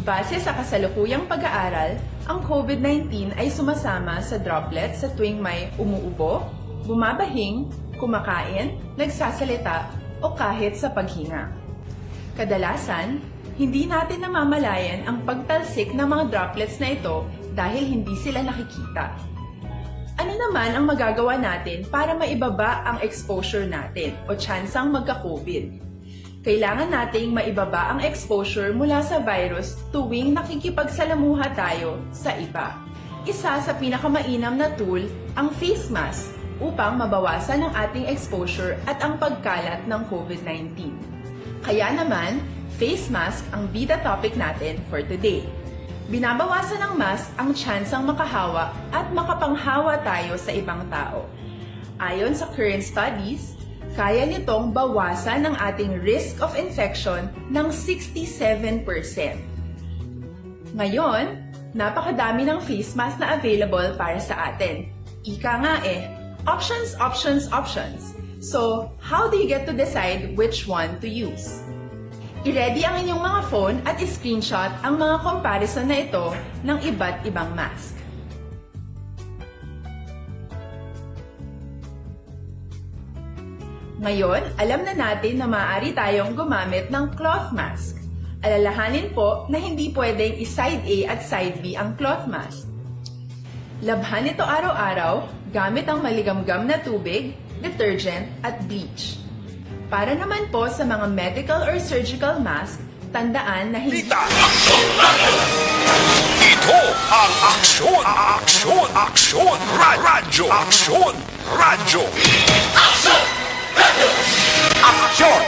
Base sa kasalukuyang pag-aaral, ang COVID nineteen ay sumasama sa droplets sa tuwing may umuubo, bumabahing, kumakain, nagsasalita, o kahit sa paghinga. Kadalasan, hindi natin namamalayan ang pagtalsik ng mga droplets na ito dahil hindi sila nakikita. Ano naman ang magagawa natin para maibaba ang exposure natin o tsansang magka-COVID? Kailangan nating maibaba ang exposure mula sa virus tuwing nakikipagsalamuha tayo sa iba. Isa sa pinakamainam na tool ang face mask upang mabawasan ang ating exposure at ang pagkalat ng COVID nineteen. Kaya naman, face mask ang bida topic natin for today. Binabawasan ng mask ang tsansang makahawa at makapanghawa tayo sa ibang tao. Ayon sa current studies, kaya nitong bawasan ang ating risk of infection ng sixty-seven percent. Ngayon, napakadami ng face mask na available para sa atin. Ika nga eh, options, options, options. So, how do you get to decide which one to use? I-ready ang inyong mga phone at i-screenshot ang mga comparison na ito ng iba't ibang mask. Ngayon, alam na natin na maaari tayong gumamit ng cloth mask. Alalahanin po na hindi pwedeng i-side A at side B ang cloth mask. Labhan ito araw-araw gamit ang maligamgam na tubig, detergent, at bleach. Para naman po sa mga medical or surgical mask, tandaan na hindi Balita. Ito ang Aksyon, Aksyon, Aksyon, Ra- Radyo, Aksyon, Radyo. Aksyon!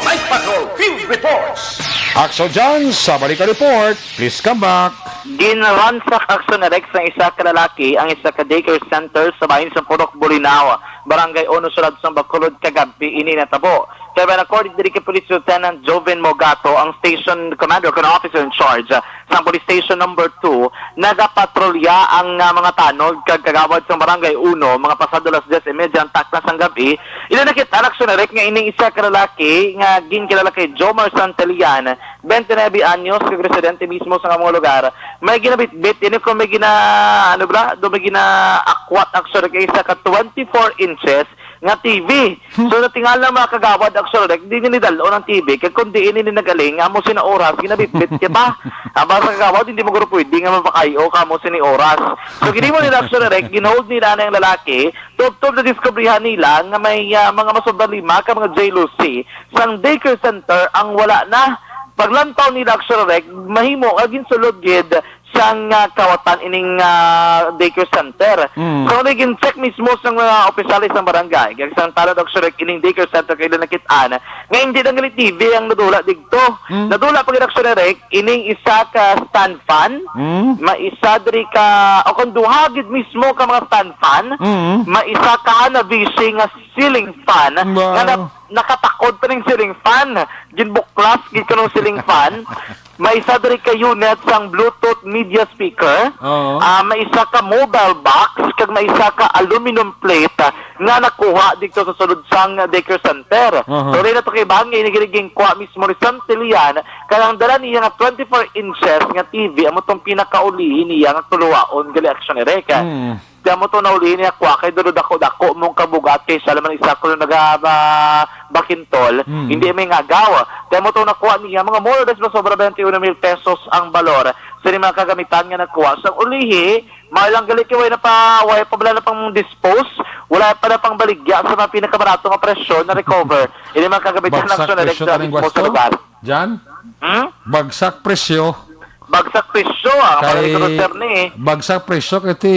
Night Patrol Field Reports! Aksyon dyan sa Balikan Report. Please come back. Ginransak, Aksyon Rex, ng isa ka lalaki ang isa ka daycare center sa bahin sa Purok Bulinaw, Barangay Uno, Sulod sang Bacolod, kagab-i ini natabo. Kay ban, according diri kay Police Lieutenant Joven Mogato, ang station commander, kun officer in charge, ah, sang Police Station Number Two, nagapatrolya ang, ah, mga tanod kag kagawad sang Barangay Uno, mga pasado alas diyes y media ang takna sang gab-i. Ila nakit-an, Aksyon Rex, nga ining isa ka lalaki nga ginkilala kay Jomar Santillan, twenty-nine anyos, kag residente mismo sa among lugar, may ginabitbit ini, kung may gina-, ano bala, do may ginaakwat, Aksyon Rex, kay isa ka twenty-four inches nga T V. So, natingala ang mga kagawad, Aksyon Rex, di nila dal-on ang T V, kay kung diin ini nagaling, amo sini oras, ginabitbit kita. Ang mga kagawad, hindi mo guro pwede nga mapakayo ka amo sini oras. So, gini mo nila, Aksyon Rex, ginhold nila na yung lalaki, tubtob na diskubrihan nila nga may, ah, mga masobra lima ka mga J L C sang daycare center ang wala na. Paglantaw nila, Aksyon Rex, mahimo nga ginsulod gid sang, ah, kawatan ining, ah, daycare center. Mm. So, naging check mismo sa mga opisyales ng barangay, kag sang tanod, Aksyon Rex, ining daycare center kay nakit-an nga hindi lang gali T V ang nadula digto. Mm. Nadula pa gid, Aksyon Rex, ining isa ka stand fan, Mm. may isa diri ka, o kung duha gid mismo ka mga stand fan, Mm. may isa ka Hanabishi nga ceiling fan Wow. nga na-, nakatakod pa ning ceiling fan. Ginbuklas gid kanang ceiling fan. May isa diri ka unit sang Bluetooth media speaker. Oo. Ah, may isa ka mobile box, kag may isa ka aluminum plate, ah, nga nakuha dito sa sulod sang daycare center. Aha. So, rin na to kay Bang, ini gid ginkuha mismo ni Santillan, kag ang dala niya nga twenty-four inches nga T V, amo tong pinakaulihi niya nga tuluwaon gali, Aksyon Rex. Mm. Kaya mo to naulihi niya, kuha kay dulo dako-dako mong kabugat kay siya naman isa ko naga, ah, bakintol, Mm. hindi may ngagaw. Kaya mo to nakuha niya, mga more or less, masobra twenty-one mil pesos ang balor. Sa mga kagamitan nga nakuha. Sa ulihi, may lang gali kay way na pa, way pa bala na pang dispose, wala pa na pang baligya sa mga pinakamarato nga presyo na recover. Hindi mga kagamitan Bagsak Aksyon Rex presyo sa taning mismo sa gwasto? lugar. Jan? Hmm? Bagsak presyo. Bagsak presyo, ah, Kay pala ni Sir ni. Bagsak presyo kay ti,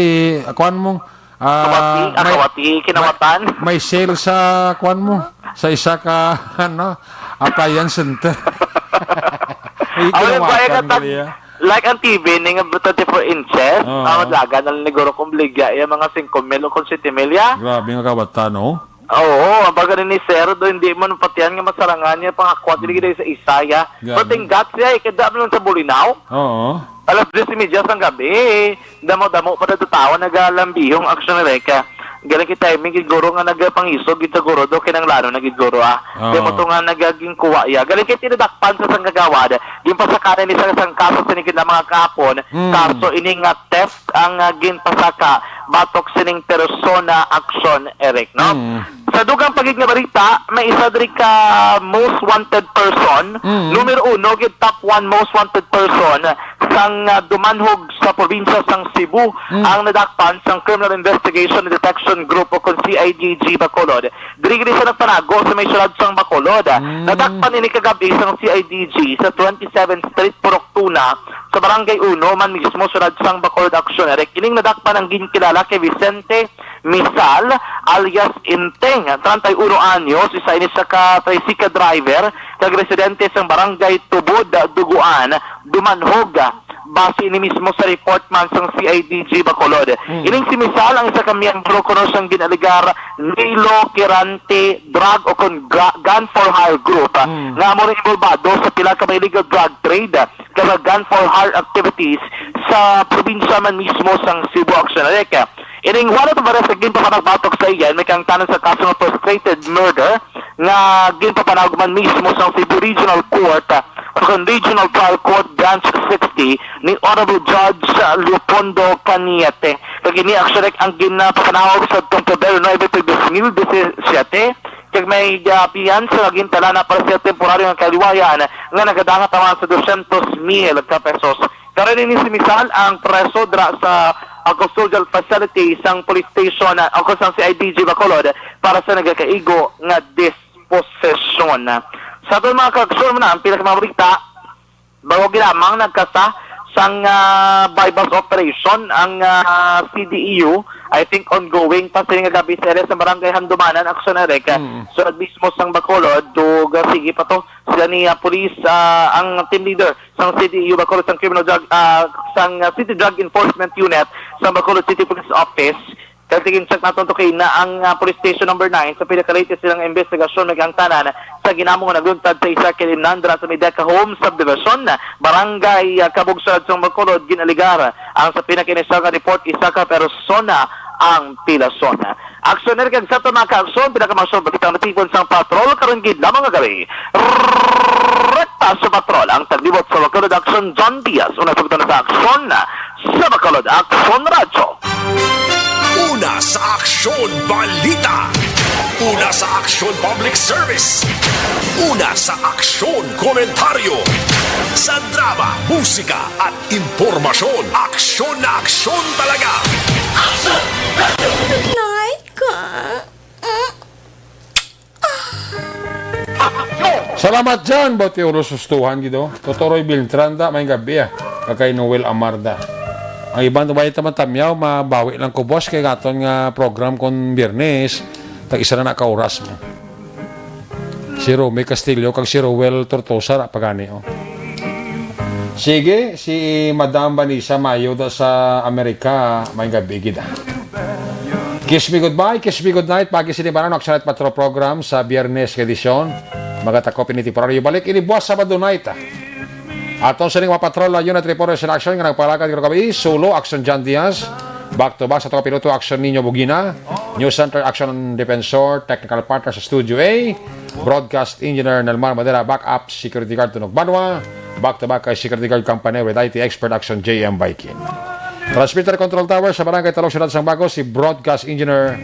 kuan mo, ah, Kawati, ah, may, kawati, kinawatan. may, may sale sa kuan mo, sa isa ka, ano, appliance center. Ay, Ay, kinawatan kaya ka gali, ah. Like ang T V ni nga twenty-four inches, Oo. ang laga na lang niguro kung baligya, yung mga singko mil o kung siyete mil, ya. Grabe nga kawatan, no? Oo, ang baga ni Sir, do, hindi man patihan nga masarangan niya, pangakwat, dili gid sa isa, ya. Grabe. Patinggat siya, eh, kada man lang sa Bulinaw. Oo. Alas diyes y media sang gabi, eh. Damo-damo pa na tawo nagalambihong Aksyon Rex. Galing kay timing, gid guro nga nagapangisog, gid sa guro, do, kinanglano na gid guro, ah. Oo. Kaya mo to nga nagaging kuha, ya. Galing kay tinadakpan sa sang kagawad, yung pasakanan ni sa sang kaso sa nigid na mga kahapon, Mm. kaso ini nga theft ang, ah, ginpasaka batok sining Persona Aksyon, Eric, no? Mm. Sa dugang pa gid nga balita, may isa diri ka most wanted person, Mm. numero uno gid, top one most wanted person sang, ah, dumanhog sa probinsya sang Cebu Mm. ang nadakpan sang Criminal Investigation and Detection Group o kon C I D G Bacolod. Diri gid siya nagpanago sa may siyudad sang Bacolod. Mm. Nadakpan ini kagab-i sang C I D G sa twenty-seventh Street, Purok Tuna, sa Barangay Uno man mismo, siyudad sang Bacolod, Aksyon, Eric. Ining nadakpan ang ginkilala kay Vicente Misal, alias Inteng, treinta y uno anyos, isa ini siya ka tricycle driver, kag residente sang Barangay Tubod, Duguan, dumanhog. Base ini mismo sa report man sang C I D G Bacolod. Mm. Ining si Misal ang isa ka miyembro kuno sang gin-alegar Nilo Quirante drug o kon ga-, gun for hire group, ah, Mm. nga amo rin involbado sa pila ka mga illegal drug trade, ah, kag gun for hire activities sa probinsya man mismo sang Cebu, Aksyon, Eric. Ining warrant of arrest nga ginpapanag batok sa iya may kaangtanan sa kaso nga frustrated murder nga ginpapanag man mismo sang Cebu Regional Court, ah, o kon Regional Trial Court Branch sixty ni Honorable Judge, ah, Leopoldo Cañete. Kag ini, Aksyon, Eric, ang ginpapanawag sa tong Pebrero nuebe, dos mil disisiete, kag may, ah, piyansa nga gintalana para sa temporaryo nga kaliwayan nga nagadangat naman sa dosyentos mil ka pesos. Karon ini si Misal ang preso dira sa, ah, custodial facility sang police station, ah, o sang C I D G Bacolod para sa nagakaigo nga disposisyon. Sa aton mga kaaksyon, muna ang pila ka mga balita. Bago gid lamang nagkasa sang, ah, buy-bust operation ang, ah, C D E U. I think ongoing pa sini nga gab-i sa area sa Barangay Handumanan, Aksyon, Eric. Mm. So, mismo sang Bacolod, dug, ah, sige pa to. Sila ni, ah, police, ah, ang team leader sang C D E U Bacolod, sang criminal drug, ah, sang, ah, City Drug Enforcement Unit sang Bacolod City Police Office. Kag tingin sa naton to kay na ang, ah, Police Station Number Nine sa pinakalatest silang investigasyon may kaangtanan sa ginamo nga nagluntad sa isa ka imnan dira sa Medeca Home Subdivision, Barangay, ah, Cabugsaran sang Bacolod. Gin-alegar ang sa pinakainisyal nga report, isa ka persona ang pilason. Aksyoner, kag sa aton mga kaaksyon, pinakamasyong balitang natipon sang patrol karon gid lamang nga gabi. Rekta sa patrol ang taglibot sa Bacolod Aksyon, John Diaz. Una sa na sa aksyon sa Bacolod Aksyon Radyo. Una sa aksyon balita. Una sa aksyon public service. Una sa aksyon komentaryo. Sa drama, musika, at impormasyon, aksyon na aksyon talaga. Night ka. Salamat dyan, Bote Ulo Sustuhan, gido. Totoroy Beltran da, may gabi, ah. Kag kay Noel Amarda. Ang iban, way ta man tamyaw, mabawi lang ko, boss, kay gaton nga program kon Biyernes, tag isa na na ka oras mo. Si Romy Castillo kag si Roel Tortosa ra pa gani, oh. Sige, si Madam Vanessa Mayo da sa Amerika, may gabi gid, ah. Kiss me goodbye, kiss me good night. Pagi sini ba na Aksyon Night Patrol program sa Biyernes nga edisyon. Magatakop ini temporaryo balik ini buwas Sabado night, ah. Aton sining mga patrol, ah, unit reporters in action nga nagpalakad karong gabi, solo, Aksyon John Diaz. Back to back sa aton kapiloto, Aksyon Nino Bugina. News Center, Aksyon Defensor. Technical partner sa Studio A, Broadcast Engineer Nelmar Madera. Backup Security Guard Tunog Banwa. Back to back kay Security Guard Company with I T expert, Aksyon J M Baikin. Transmitter Control Tower sa Barangay Talog, Siyudad sang Bago, si Broadcast Engineer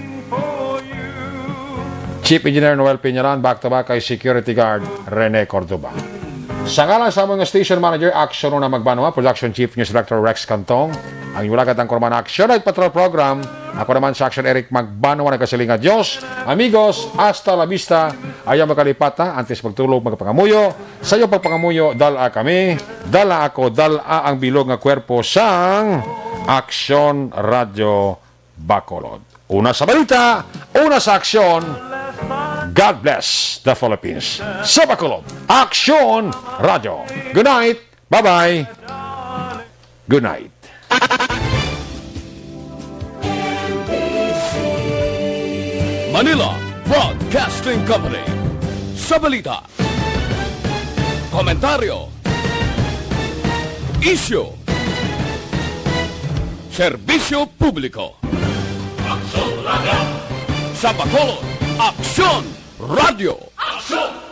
Chief Engineer Noel Peñaran, back to back kay Security Guard Rene Cordoba. Sa ngalan sa among station manager, Aksyon Una Magbanwa, Production Chief News Director Rex Cantong, ang inyong lagad ang kurman Aksyon Night Patrol Program. Ako naman sa Aksyon Eric Magbanwa, nagkasiling nga Diyos, amigos, hasta la vista. Ayaw makalipata, antes magtulog, magpangamuyo. Sa iyong pagpangamuyo, dala kami, dala ako, dala ang bilog nga kwerpo sang Aksyon Radyo Bacolod. Una sa balita, una sa aksyon. God bless the Philippines. Sa Bacolod, Aksyon Radyo. Good night. Bye-bye. Good night. Manila Broadcasting Company. Sa balita, komentaryo, isyu, serbisyo publiko. Aksyon Radyo. Sa Bacolod, Aksyon Radyo. Aksyon!